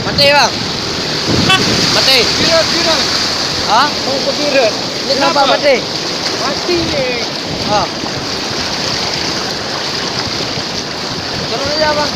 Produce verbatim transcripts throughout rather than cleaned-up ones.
Maté, bang. Maté. Kirot, kirot. Ha? Mau kirot. Ini kenapa? Kenapa? Maté? Mati ni. Ha. Turun aja, bang.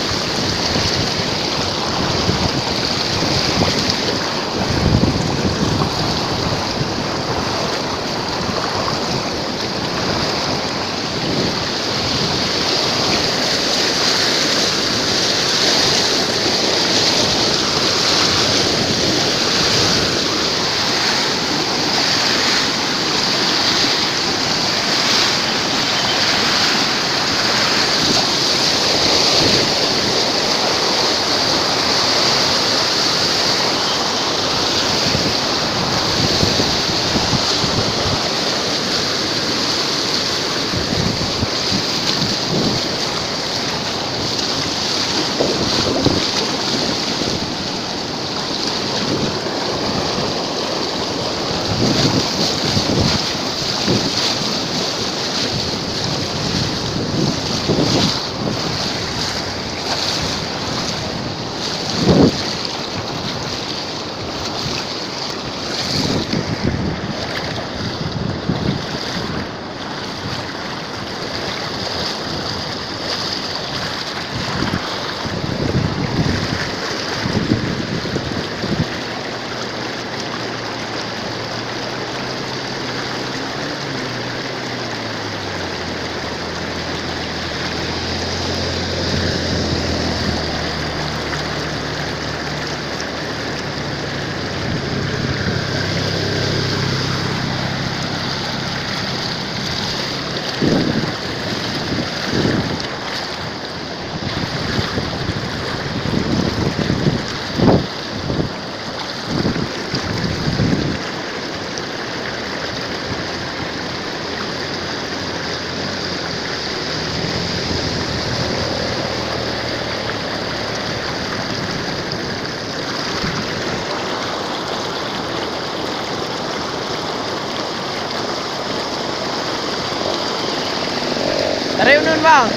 Tarek uneun, bang.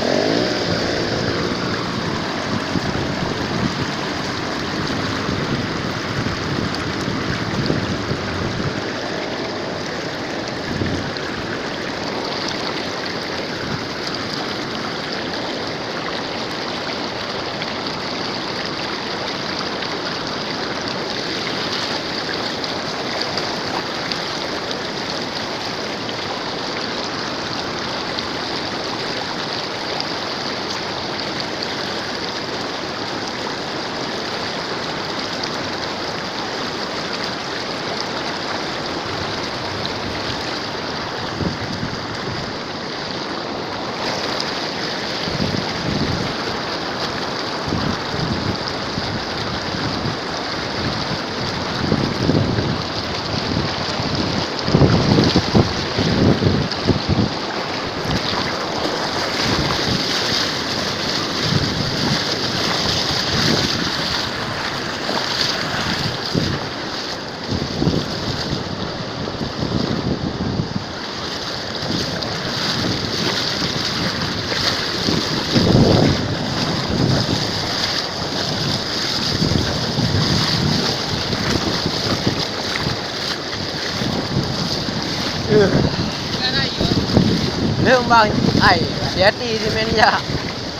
Leueng bang, ai, hati-hati di meja.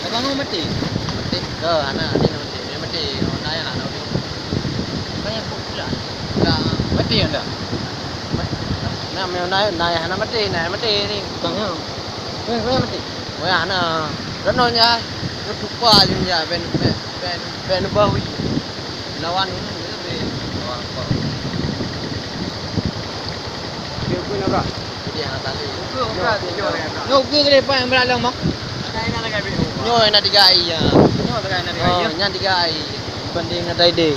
Abang mau mati? Mati. Oh, anak, anak mati. Dia mati. Oh, naya lah, dah. Banyak pula. Dah mati dah. Nah, memang naya, naya anak mati, naya mati ni. Bang, ya. Weh, weh, mati. Weh, anak. Renung ya. Lupa je ya, ben, ben, ben, ben bawi. Lawan ini lebih. Lawan apa? Dia pun apa? Jadi anak tali. Nyoe, nyoe, nyoe. Nyoe ke depan yang belalong, Bang? Nyoe yang nak tiga ai ya. Nyoe tengah nak tiga ai, oh, ya? Yang tiga ai. Banding dengan tadi.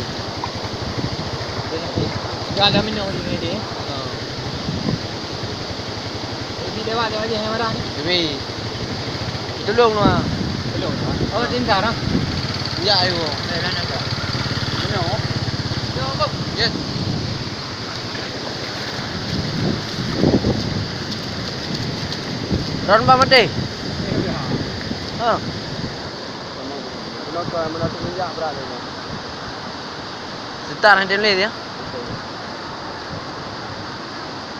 Dia ada minum di sini. Oh. Jadi lewat, lewat je yang marah ni. Tapi Tulông nyoe. Tulông nyoe. Oh, tinta dah. Ya, ayo. Eh, dah nampak. Nyoe. Nyoe, Bang. Yes. Ron ba maté. Ha. Meunan, meunan tu minyak berat ni. Setar hana lé ya.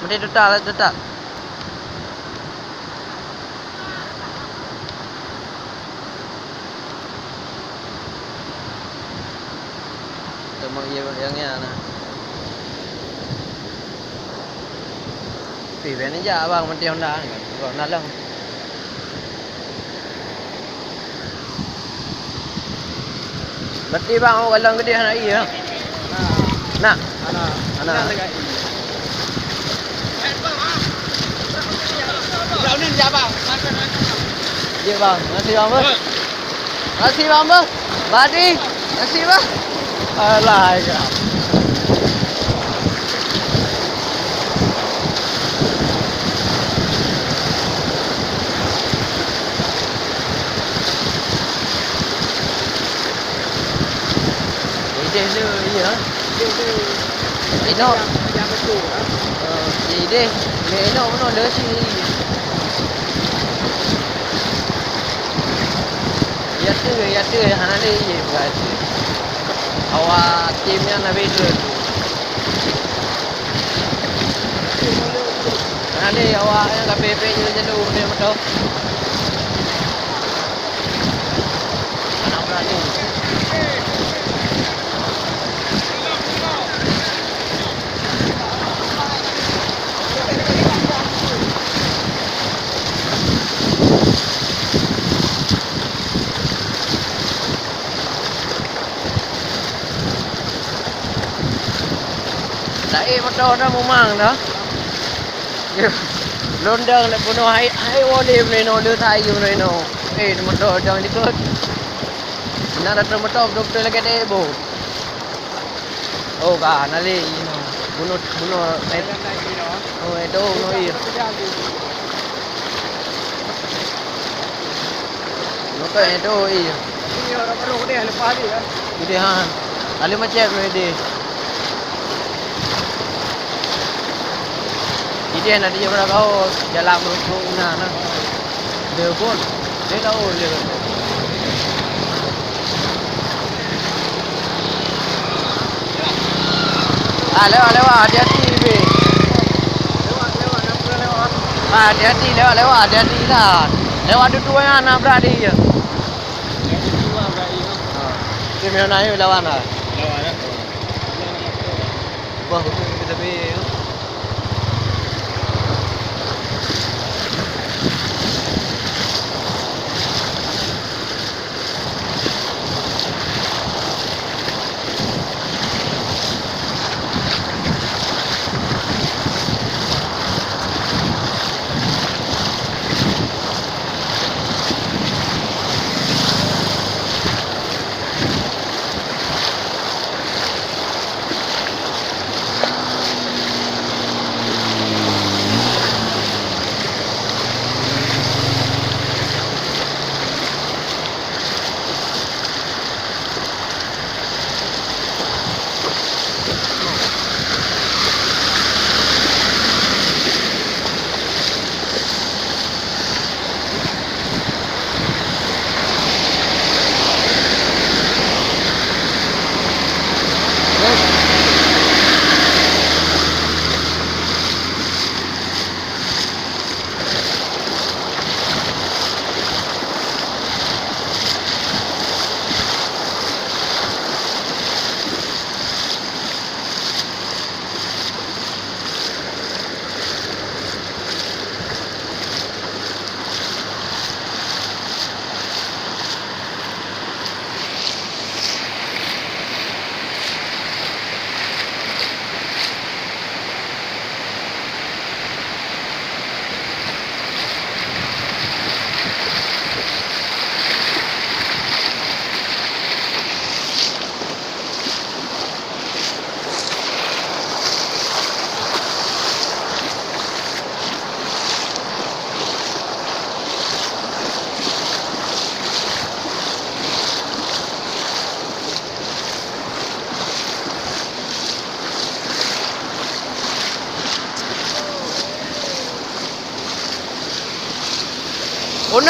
Meunan total, total. Teuma iya nyang nyan na. Pih ben jak bang meuti Honda ni kan. Honda long. Berarti bang, oh, galon gede hana ié, ha? Nah. Nah. Hana. Hana. Hana dekat ié. Brownian jak bang. Iya bang, makasih bang, bos. Makasih bang, bos. Badi, makasih bang. Alah, ya. Ideh le, iya. Ideh le. Inoe. Yang, yang betul, ha? Eh, ideh. Ni inoe bunoe le si. Ya tu, ya tu, hana le, iya, bukan tu. Awak tim yang lebih tu. Hana le, awak yang lebih, lebih jelu-jelu ni motor. Anak berani. Taék moto na mumang dah. Lôn dong nak bunoe hai, hai wolé meunoe, le thai meunoe. Eh, moto dong likot. Nak datang moto betul-betul lagèe deh, bo. Oh, ka, na lé, inoe. Bunoe, bunoe, eh. Oh, eh, tu, bunoe, iya. Bunoe, eh, tu, iya. Ideh, ha. Lalu macam ideh. Ideh na dijak bak gaoh, jalan meurukuk na, na. Dia pun, dia tahu dia. Ah, lewat, lewat, hati-hati, Bi. Ah, hati-hati, lewat, lewat, hati-hati lah. Lewat dua-dua yang nabrak dia. Ah. Dia memang naik lawan lah. Lawan, eh? Wah, betul kita, Bi.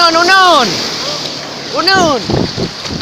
Unon, unon. Unon.